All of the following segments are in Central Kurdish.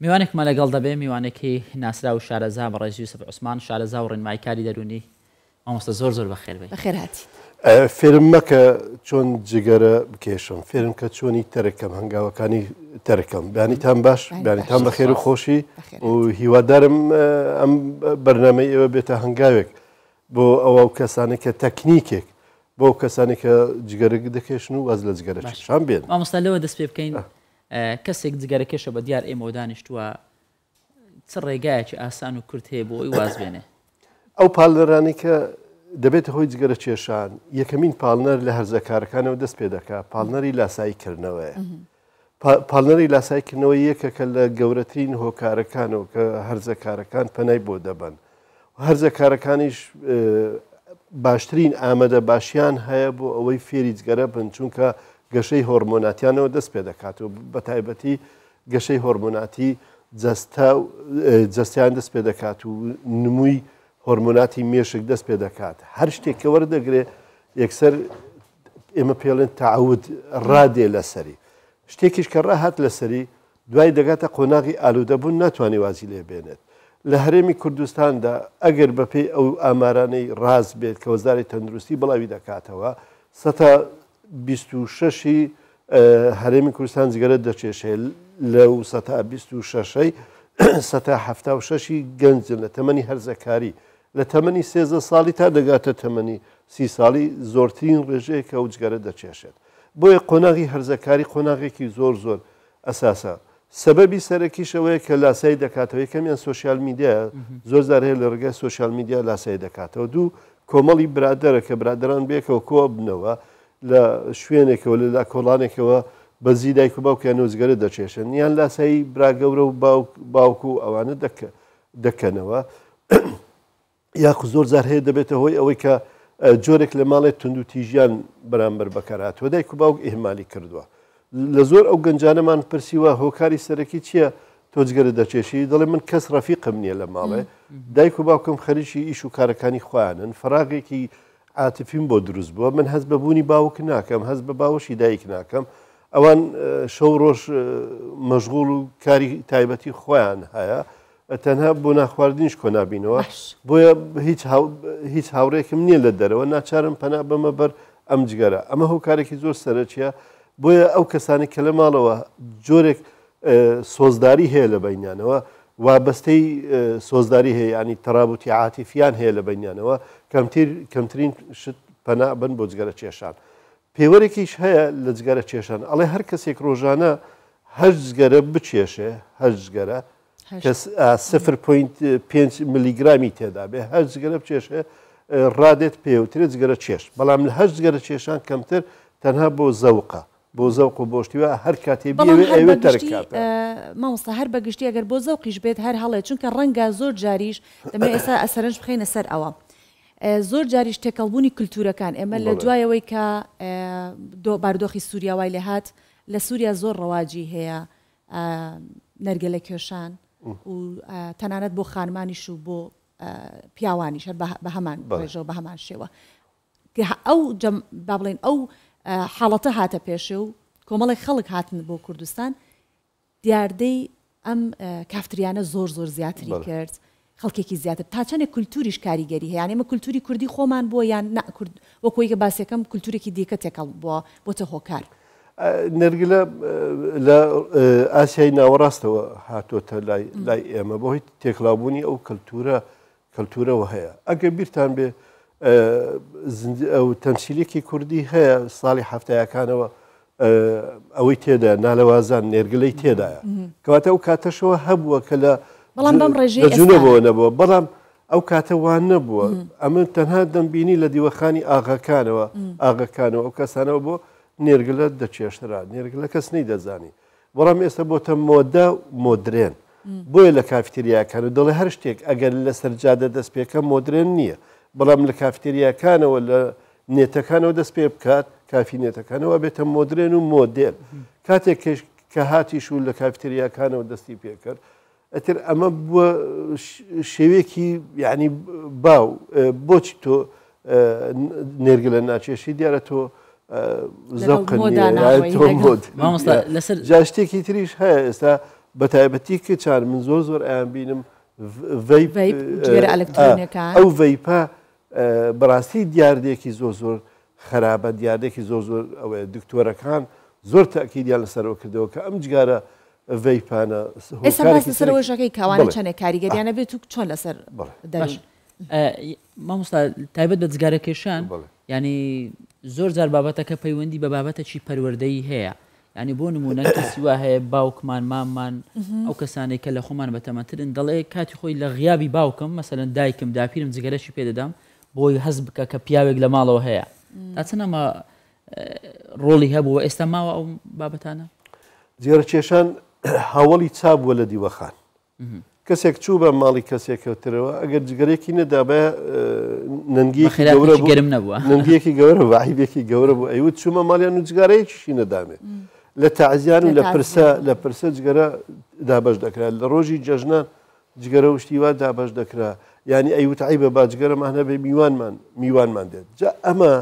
میوانێکمان لەگەڵ دەبێ، میوانێکی ناسراو و شارەزا، بەڕێز یوسف عوسمان، شارەزا و ڕێنماییکاری دەروونی. مامۆستا زۆر زۆر بەخێر بێی. بەخێر هاتیت. فێرم مەکە چۆن جگەرە بکێشم، فێرم کە چۆنی تەرکەم، هەنگاوەکانی تەرکەم. بیانیتان باش، بیانیتان بەخێر و خۆشی و هیوادارم ئەم بەرنامەی ئێوە بێتە هەنگاوێک بۆ ئەوە و کەسانێک کە تەکنیکێک بۆ کەسانێک کە جگەرە دەکێشن و واز لە جگەرە کێشان بێن. مامۆستا لەوە دەست پێ بکەین، کەسێک جگەرەکێشە بە دیار ئێمەوە دانیشتووە، چ ڕێگایەکی ئاسان و کورت هەیە بۆ ئەوی واز بێنێ؟ ئەو پاڵنەرانەی کە دەبێتە هۆی جگەرە کێشان، یەکەمین پاڵنەر لە هەرزەکارەکانەوە دەست پێ دەکا، پاڵنەری لاسایی کردنەوەیە. پاڵنەری لاسایی کردنەوە یەکێکە لە گەورەترین هۆکارەکانەوە کە هەرزەکارەکان پەنای بۆ دەبەن. هەرزەکارەکانیش باشترین ئامادە باشیان هەیە بۆ ئەوەی فێری جگەرە بن، چونکە گەشەی هۆرمۆناتیانەوە دەست پێ دەکات و بە تایبەتی گەشەی هۆرمۆناتی جەستە جەستیان دەست پێ دەکات و نمووی هۆرمۆناتی مێشک دەست پێ دەکات. هەر شتێک کە وەردەگرێ یەکسەر ئێمە پێڵێن تەعەود ڕادێ لەسەری. شتێکیش کە ڕاهات لەسەری دوای دەگاتە قۆناغی ئالوودەبوون ناتوانێ وازی لێ بێنێت. لە هەرێمی کوردستاندا ئەگەر بەپێی ئەو ئامارانەی ڕاست بێت کە وەزارەی تەندروستی بڵاوی دەکاتەوە سەتا 26 ی هەرێمی کوردستان جگەرە دەکێشێ، لەو سەتا 26ەی سەتا 76 ی گەنجن لە تەمەنی هەرزەکاری، لە تەمەنی 13 ساڵی تا دەگاتە تەمەنی 30 ساڵی زۆرترین ڕێژەیە کە ئەو جگەرە دەکێشێت. بۆیە قۆناغی هەرزەکاری قۆناغێکی زۆر زۆر ئەساسە. سەبەبی سەرەکیش ئەوەیە کە لاسایی دەکاتەوە، یەکەمیان سۆشیال میدیایە، زۆر جار هەیە لە ڕێگای سۆشیال میدیا لاسایی دەکاتەوە. دوو، کۆمەڵی برادەرە کە برادەران بەیەکەوە کۆئەبنەوە لە شوێنێکەوە لە لا کۆڵانێکەوە بە زی دایک و باوکیانەوە جگەرە دەکێشن، یان لاسایی برا گەورە و باوک و ئەوانە دەکەنەوە. یاخود زۆر جار هەیە دەبێتە هۆی ئەوەی کە جۆرێک لە ماڵێ توندوتیژیان بەرامبەر بەکارهاتووە، دایک و باوک ئیهمالی کردووە. لە زۆر ئەو گەنجانەمان پرسیوە هۆکاری سەرەکی چییە تۆ جگەرە دەکێشی؟ دەڵێ من کەس ڕەفیقم نییە لە ماڵێ، دایک و باوکم خەریکی ئیش و کارەکانی خۆیانن، فەراغێکی عاتفیم بۆ دروست بووە، من هەست بە بوونی باوک ناکەم، هەست بە باوەشی دایک ناکەم، ئەوان شەو ڕۆژ مەشغوڵ و کاری تایبەتی خۆیان هەیە، تەنها بۆ ناخواردنیش کۆنابینەوە، بۆیە هیچ هاوڕێکم نییە لە دەرەوە، ناچارم پەنا بەمە بەر ئەم جگەرە. ئەمە هۆکارێکی زۆر سەرەکیە، بۆیە ئەو کەسانی کە لە ماڵەوە جۆرێک سۆزداری هەیە لە بینیانەوە، وابەستەی سۆزداری هەیە، ینی تەرابوتی عاتیفیان هەیە لە بینیانەوە، کەمترین شت پەنا بن بۆ جگەرە کێشان. پێوەرێکیش هەیە لە جگەرە کێشان، ئەڵێ هەر کەسێک ڕۆژانە هەشت جگەرە بکێشێ، هەشت جگەرە کە 0.5 ملیگرامی تێدا بێ، هەر جگەرە بکێشێ ڕادێت پێوترێ جگەرە کێش. بەڵام لە هەشت جگەرە کێشان کەمتر تەنها بۆ زەوقە، بۆ زەوق و بۆ شتی وا هەر کاتێ بەڵام بیەوێ هەر ئەیەوێ بە تەرک گشتی کاتە. مامۆستا هەر بە گشتی ئەگەر بۆ زەوقیش بێت هەر هەڵەیە چونکە ڕەنگە زۆر جاریش دەمەوێ ئێستا سەرنج بخەینە سەر ئەوە زۆر جاریش تێکەڵبوونی کلتورەکان ئێمە لە دوای ئەوەی کە بارودۆخی سووریا وای لێهات لە سووریا زۆر ڕەواجی هەیە نەرگەلە کێشان و تەنانەت بۆ خانمانیش و بۆ پیاوانیش هەر بە هەمان ڕێژەوە بە هەمان شێوە ئەو با بڵێن ئەو حاڵەتە هاتە پێشێ و کۆمەڵێک خەڵک هاتن بۆ کوردستان دیاردەی ئەم کافتریانە زۆر زۆر زیاتری کرد خەڵکێکی زیاتر تا چەندێک کولتوریش کاریگەری هەیە یانی ئێمە کولتوری کوردی خۆمان بووە یان نا کورد وەک ئەوەی کە باسیەکەم کولتورێکی دیکە تێکەڵ بووە بۆتە هۆکار. نێرگلە لە ئاسیای ناوەڕاستەوە هاتۆتە لای لای ئێمە بەهۆی تێکڵاوبوونی ئەو کەلتورە کەلتورەوە هەیە ئەگەر بیرتان بێ ئەو تەمسیلێکی کوردی هەیە ساڵی هەفتایەکانەوە ئەوەی تێدا نالەوازان نێرگلەی تێدایە کەواتە ئەو کاتەشەوە هەبووە کە لە بەڵام بەم ڕێژەی جونەبەوە نەبووە بەڵام ئەو کاتە وان نەبووە ئەمن تەنها دەمبینی لە دیوەخانی ئاغاکانەوە ئاغەکانەوە ئەو کەسانەوە بۆ نێرگلە دەچێشترا نێرگلە کەس نەی دەزانی بەڵام ئێستا بۆتە مۆدە مۆدرێن بۆیە لە کافتریاکان و دەڵێ هەر شتێک ئەگەر لەسەر جادە دەست پێکە مۆدرێن نییە بەڵام لە کافتریاکانەوە لە نێتەکانەوە دەست پێ بکات کافی نێتەکانەوە بێتە مۆدرێن و مۆدێل کاتێک کە هاتیش و لە کافتریاکانەوە دەستی پێکرد ئەتر ئەمە بووە شێوەیەکی یعنی باو بۆچی تۆ نێرگلە ناچێشی دیارە تۆ زەوقت جا شتێکی تریش هەیە ئێستا بە تایبەتی کچان من زۆر زۆر ئەیان بینم vape جگەرە ئەلکترۆنیەکان ئەو vape ە بەڕاستی دیاردەیەکی زۆر زۆر خراپە دیاردێکی زۆر زۆر ئەوەیە دکتۆرەکان زۆر تاکیدیان لەسەرەوە کردەوە کە ئەم جگارە vape انە ئێستا باس لەسەر ئەوەشەکەی کاوانە چەندێک کاریگەریانە بێت و چۆن لەسەر دەروون. مامۆستا تایبەت بە جگارە کێشان ینی زۆر جار بابەتەکە پەیوەندی بە بابەتەکی پەروەردەیی هەیە ینی بۆ نمونە کەسی وا هەیە باوکمان ماممان ئەو کەسانێک کە لە خۆمان بەتەمەترن دەڵێ کاتی خۆی لە غیابی باوکم مەسەلەن دایکم داپیرم جگەرەشی پێدەدام بۆی هەست بکە کە پیاوێک لە ماڵەوە هەیە تا چەند ئەمە ڕۆڵی هەبوو و ئێستا ماوە ئەو بابەتانە؟ جگەرە کێشان هاوەڵی چا بووە لە دیوەخان. کەسێک چوو بە ماڵی کەسێکەوترەوە ئەگەر جگەرێکی نەدابە نەنگیەکی گەورە گەرم نەبووە نەنگیەکی گەورە بوو عیبێکی گەورە بوو ئەیوت چوومە ماڵیان و جگارەیەکیشی نەدامێ لە تەعزیان و لە پرسە لە پرسە جگەرە دابەش دەکرا لە ڕۆژی جەژنان جگەرە و شتی وا دابەش دەکرا یانی ئەیوت عیبە با جگەرەمان هەبێ میوانمان میوانمان دێت جا ئەمە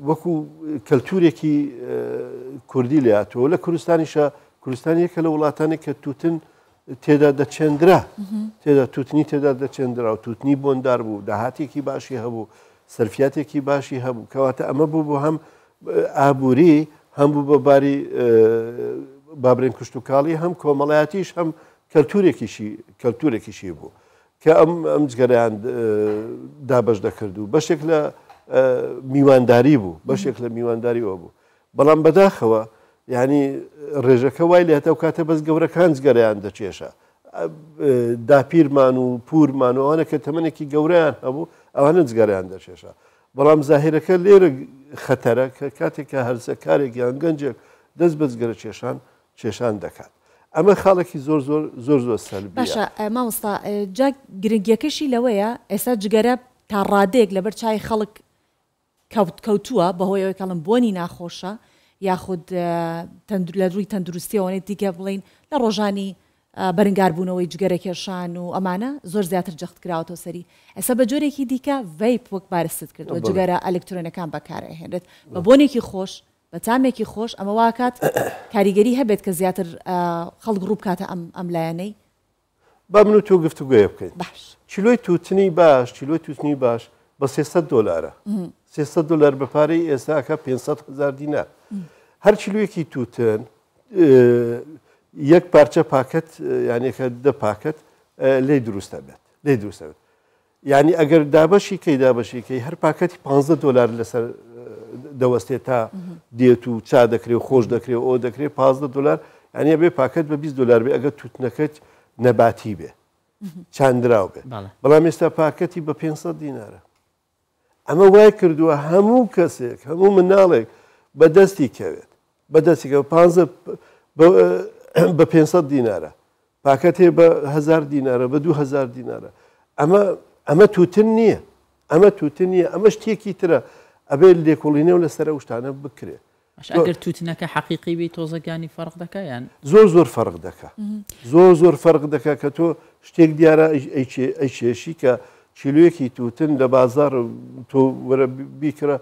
وەکو کەلتورێکی کوردی لێ هاتووە لە کوردستانیشە کوردستان یەکە لە وڵاتانی کە تووتن تێدا دەچێندرا تێدا تووتنی تێدا دەچێندرا و تووتنی بۆندار بوو داهاتێکی باشی هەبوو سەرفیاتێکی باشی هەبوو کەواتە ئەمە بوو بۆ هەم ئابووری هەم بوو بە باری بابرێن کشتتوکاڵی هەم کۆمەڵایەتیش هەم کەلتورێکیشی کەلتورێکیشی بوو کە ئەم ئەم جگەرەیان دابەش دەکرد و بەشێک لە میوانداری بوو بەشێک لە میوانداری ئەوە بوو بەڵام بەداخەوە یعنی ڕێژەکە وای لە هەتا و کاتە بەس گەورەکان جگەرەیان دەکێشا داپیرمان و پورمان و ئەوانە کە تەمەنێکی گەورەیان هەبوو ئەوانە جگەرەیان دەکێشا بەڵام زاهیرەکە لێرە خەتەرە کە کاتێک کە هەرزەکارێک یان گەنجێک دەست بە جگەرە کێشان کێشان دەکات ئەمە خاڵێکی زۆر زۆر زۆر زۆر سەلبیە. باشە مامۆستا جا گرنگیەکەشی لەوەیە ئێستا جگەرە تا ڕادەیەک لەبەر چاوی خەڵک کەوت کەوتووە بەهۆی ئەوەی کەڵم بۆنی ناخۆشە یاخود لە ڕووی تەندروستیەوە دیکە بڵین لە ڕۆژانی بەرنگاربوونەوەی جگەرە کێشان و ئەمانە زۆر زیاتر جەخت کراوەتەوە سەری ئێستا بە جۆرێکی دیکە vape وەک بارست کردووە جگەرە ئەلکترۆنەکان بەکارئەهێنرێت بە بۆنێکی خۆش بە تامێکی خۆش ئەمە واکات کاریگەری هەبێت کە زیاتر خەڵک ڕوو بکاتە ئەم ئەم لایەنەی. با من و تۆ گفتوگۆیە بکەین. باش. کیلۆی تووتنی باش کیلۆی تووتنی باش بە 300 دۆلارە. 300 دۆلار بە پارەی ئێستا ئەکا 500 هەزار دینار. هەر کیلۆیەکی تووتن یەک پارچە پاکەت یانێکە دە پاکەت لێی دروستە بێت لێی دروستە بێت. یانی ئەگەر دابەشی کەی دابەشی کەی هەر پاکەتی 15 دۆلار لەسەر دەوەستێت تا دێت و چا دەکرێ و خۆش دەکرێ و ئەو دەکرێ 15 دۆلار یانی بێ پاکەت بە 20 دۆلار بێ ئەگەر توتنەکەت نەباتی بێ چاندراو بێ بەڵام ئێستا پاکەتی بە 500 دینارە ئەمە وای کردووە هەموو کەسێک هەموو مناڵێک بە دەستی کەوێت بە دەستی کەوێت پانزە بە 500 دینارە پاکەتێ بە هزار دینارە بە 2000 دینارە ئەمە ئەمە تووتن نییە ئەمە تووتن نییە ئەمە شتێکی ترە ئەبێت لێکۆڵینەوە لەسەر ئەو شتانە بکرێت باش ئەگەر تووتنەکە حەقیقی بی تۆزەکانی فەرق دەکا یان؟ زۆر زۆر فەرق دەکا زۆر زۆر فەرق دەکا کە تۆ شتێک دیارە ئەیچێشی کە کیلویەکی تووتن لە بازار تۆ وەرە بیکرە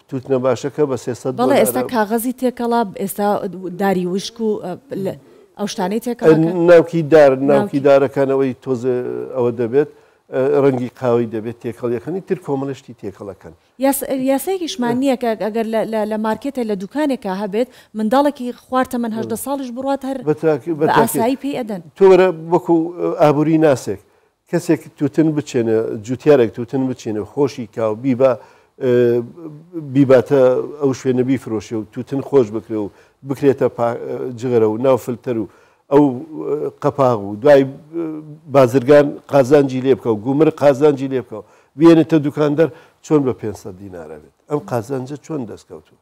تووتنە باشەکە بە 300 بەڵێ ئێستا کاغەزی تێکەڵا ئێستا داری وشک و ئەو شتانەی تێکەڵ ناوکی دار ناوکی دارەکانەوەی تۆزێ ئەوە دەبێت ڕەنگی قاوەی دەبێت تێکەڵیەکەنی تر کۆمەڵە شتی تێکەڵەکەن. یاسایەکیشمان نییە کە ئەگەر لە مارکێتێ لە دوکانێکا هەبێت منداڵێکی خوار تەمەن 18 ساڵیش بڕوات هەر بە ئاسایی پێی ئەدەن. تۆ وەرە وەکو ئابووری ناسێک کەسێک توتن بچێنێ جوتیارێک توتن بچێنێ خۆشی کا و بیبا بیباتە ئەو شوێنە بیفرۆشێ و توتن خۆش بکرێ و بکرێتە جغرە و ناو فلتەر و ئەو قەپاغ و دوای بازرگان قازانجی لێ بکە و گومرگ قازانجی لێ بکە و بێنێتە دوکاندەر چۆن بە 500 دینارە بێت ئەم قازانجە چۆن دەستکەوتوو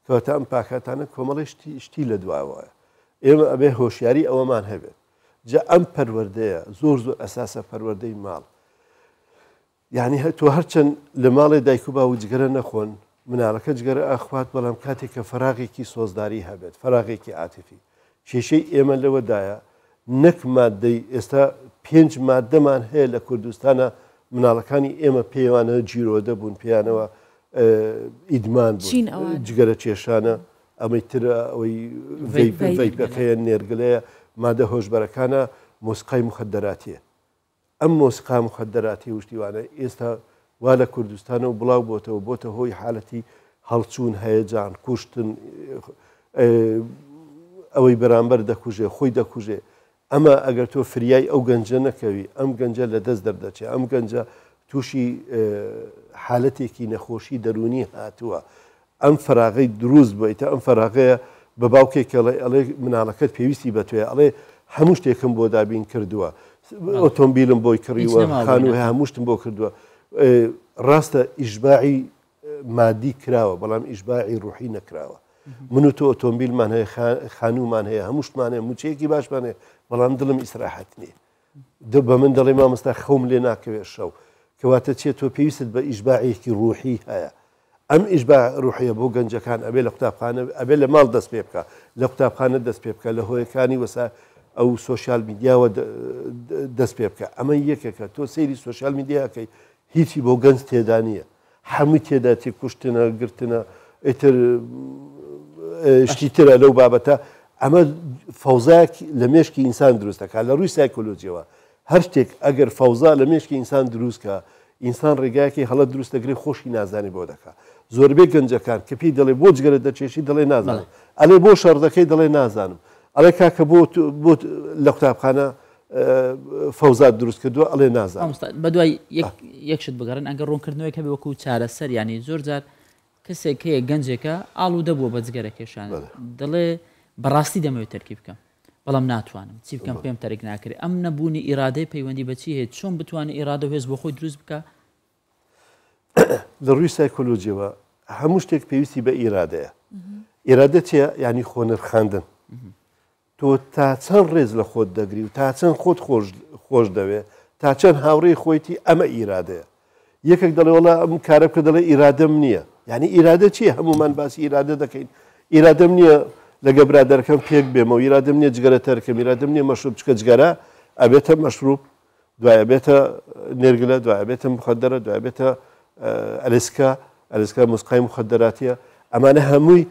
کەواتە ئەم پاکاتانە کۆمەڵی شتی شتی لە دواوەیە ئێمە ئەبێ هۆشیاری ئەوەمان هەبێت جا ئەم پەروەردەیە زۆر زۆر ئەساسە پەروەردەی ماڵ یانی تۆ هەرچەند لە ماڵێ دایک و باوک جگەرە نەخۆن، مناڵەکە جگەرە ئەخوات، بەڵام کاتێک کە فەراغێکی سۆزداری هەبێت، فەراغێکی عاتیفی. کێشەی ئێمە لەوەدایە نەک ماددەی، ئێستا پێنج ماددەمان هەیە لە کوردستانا مناڵەکانی ئێمە پێیانەوە گیرۆدە بوون، پێیانەوە ئیدمان بوون. چین ئەوانە؟ جگەرە کێشانە، ئەمەی تر ئەوەی vape ەکەیە، نێرگلەیە. مادە هۆشبەرەکانە مۆسیقای مخدراتیە. ئەم مۆسیقا مخدراتی و شتی وانە ئێستا وا لە کوردستانەوە بڵاو بۆتەوە بۆتە هۆی حالەتی هەڵچوون، هەیەجان، کوشتن، ئەوەی بەرامبەر دەکوژێ خۆی دەکوژێ. ئەمە ئەگەر تۆ فریای ئەو گەنجە نەکەوی ئەم گەنجە لە دەست دەردەچێ، ئەم گەنجە تووشی حالەتێکی نەخۆشی دەروونی هاتووە، ئەم فەراغەی دروست بووە ئیتر ئەم فەراغەیە بە باوکێک ئەڵێ ئەڵێ مناڵەکەت پێویستی بە تۆیە ئەڵێ هەموو شتێکم بۆ دابین کردووە ئۆتۆمبیلم بۆی کڕیوە خانوو هەیە هەموو شتم بۆ کردووە ڕاستە ئیشباعی مادی کراوە بەڵام ئیشباعی ڕوحی نەکراوە من و تۆ ئۆتۆمبیلمان هەیە خانوومان هەیە هەموو شتمان هەیە موچەیەکی باشمان هەیە بەڵام دڵم ئیسراحەت نییە دە بە من دەڵێ مامۆستا خەوم لێ ناکەوێ شەو کەواتە چیە تۆ پێویستت بە ئیشباعێکی ڕوحی هەیە ئەم ئیشباع ڕوحیە بۆ گەنجەکان ئەبێ لە قوتابخانە ئەبێ لە ماڵ دەست پێ بکە لە قوتابخانە دەست پێ بکە لە هۆیەکانی وەسا ئەو سۆشیال میدیاوە دەست پێ بکە ئەمە یەکێکە تۆ سەیری سۆشیال میدیاکەی هیچی بۆ گەنج تێدا نییە هەمووی تێدا چی کوشتنە گرتنە ئیتر شتی ترە لەو بابەتە ئەمە فەوزایەک لە مێشکی ئینسان دروست دەکات لە ڕووی سایکۆلۆجیەوە هەر شتێک ئەگەر فەوزا لە مێشکی ئینسان دروست کە ئینسان ڕێگایەکی هەڵە دروست دەگرێت خۆشی نازانێ بۆ دەکا زۆربەی گەنجەکان کە پێی دەڵێ بۆ جگەرە دەکێشی دەڵێ نازانم ئەڵێ بۆ شەڕ دەکەی دەڵێ نازانم ئەڵێ کاکە بۆ بۆ لە قوتابخانە فەوزات دروست کردووە ئەڵێ نازانم. مامۆستا بەدوای یەک شت بگەڕێن ئەگەر ڕوونکردنەوەیەک هەبێ وەکو چارەسەر یانی زۆر جار کەسێک هەیە گەنجێکە ئاڵوودە بووە بە جگەرە کێشان دەڵێ بەڕاستی دەمەوێت تەرکی بکەم بەڵام ناتوانم چی بکەم پێم تەرک ناکرێت ئەم نەبوونی ئیرادەی پەیوەندی بەچی هەیە چۆن بتوانێت ئیرادە و هێز بۆ خۆی دروست بکە لە ڕووی سایکۆلۆجیەوە هەموو شتێک پێویستی بە ئیرادەیە ئیرادە چیە یعنی خۆنرخاندن تۆ تا چەند ڕێز لە خۆت دەگری و تا چەند خۆت خۆش دەوێ تا چەند هاوڕێی خۆیتی ئەمە ئیرادەیە یەکێک دەڵێ وەڵا ئەم کارە بکە دەڵێ ئیرادەم نییە یعنی ئیرادە چییە هەمومان باسی ئیرادە دەکەین ئیرادەم نییە لەگە برادەرەکەم پێک بێمەوە ئیرادەم نییە جگەرە تەرکەم ئیرادەم نییە مەشروب چکە جگەرە ئەبێتە مەشروب دوای ئەبێتە نێرگلە دوای ئەبێتە مخدرە دوای ئەبێتە ئەلسکا ئەلسکا مسقای مخدراتیە ئەمانە هەمووی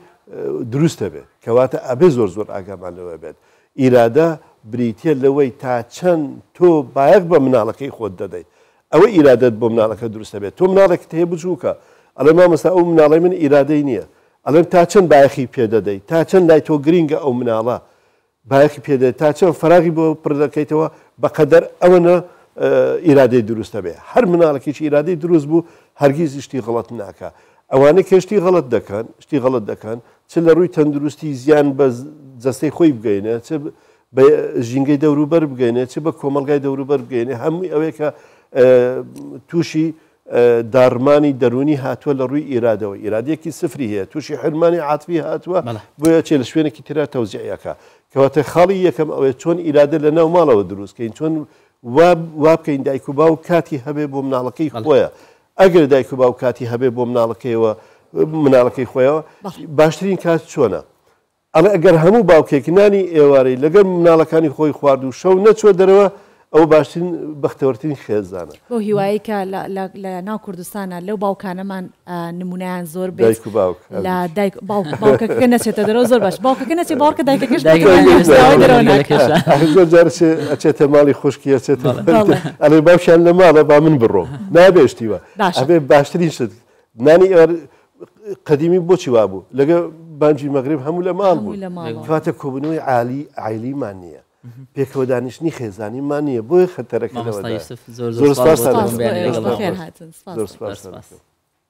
دروستە بێت کەواتە ئەبێ زۆر زۆر ئاگامان لەوە بێت ئیرادە بریتە لەوەی تا چەند تۆ بایەخ بە مناڵەکەی خۆت دەدەیت ئەوە ئیرادەت بۆ مناڵەکە دروستە بێت تۆ مناڵێکت هەیە بچووکە ئەڵێ مامۆستا ئەو مناڵی من ئیرادەی نییە ئەڵێم تا چەند بایەخی پێدەدەیت تا چەند لای تۆ گرینگە ئەو مناڵە بایەخی پێ دەدەیت تا چەند فەراغی بۆ پڕ دەکەیتەوە بەقەدەر ئەوەنە ئیرادەی دروست دەبێ هەر مناڵێکیش ئیرادەی دروست بوو هەرگیز شتی غەڵەت ناکا ئەوانەی کە شتی غەڵەت دەکەن شتی غەڵەت دەکەن چ لە ڕووی تەندروستی زیان بە جەستەی خۆی بگەینێ چ بە ژینگەی دەوروبەر بگەینێ چ بە کۆمەڵگای دەوروبەر بگەینێ هەمووی ئەوەیە کە تووشی داڕمانی دەروونی هاتووە لە ڕووی ئیرادەوە، ئیرادەیەکی سفری هەیە، تووشی حرمانی عاتفی هاتووە، بۆیە ئەچێ لە شوێنێکی ترا تەوزیعی ئەکا. کەواتە خاڵی یەکەم ئەوەیە چۆن ئیرادە لە ناو ماڵەوە دروست کەین، چۆن وا وا بکەین دایک و باوک کاتی هەبێ بۆ مناڵەکەی خۆیە. ئەگەر دایک و باوک کاتی هەبێ بۆ مناڵەکەیەوە مناڵەکەی خۆیەوە باشترین کات چۆنە؟ ئەڵێ ئەگەر هەموو باوکێک نانی ئێوارەی لەگەڵ مناڵەکانی خۆی خوارد و شەو نەچووە دەرەوە، ئەوە باشترین بەختەوەرترین خێزانە. بەو هیوایەی کە لە ناو کوردستانا لەو باوکانەمان نمونەیان زۆر بێت. دایک و باوک لە دایک باوک باوکەکە نەچێتە دەرەوە زۆر باش باوکەکە نەچێ باوەڕکە دایکەکەش داوای دەرەوە ناکات. ئاخر زۆر جار ئەچێتە ماڵی خوشکی ئەچێتە ئەڵێ باوکیان لە ماڵە با من بڕۆم نابێ شتی وا ئەبێ باشترین شت نانی ئێوار قەدیمی بۆچی وابوو لەگە بانگی مەغریب هەموو لە ماڵ بوو کاتە کۆبوونەوەی عالی عیلیمان نییە پێکەوە دانیشتنی خێزانیمان نییە بۆیە خەتەرەکە زۆر زۆر سپاس. زۆر سپاس.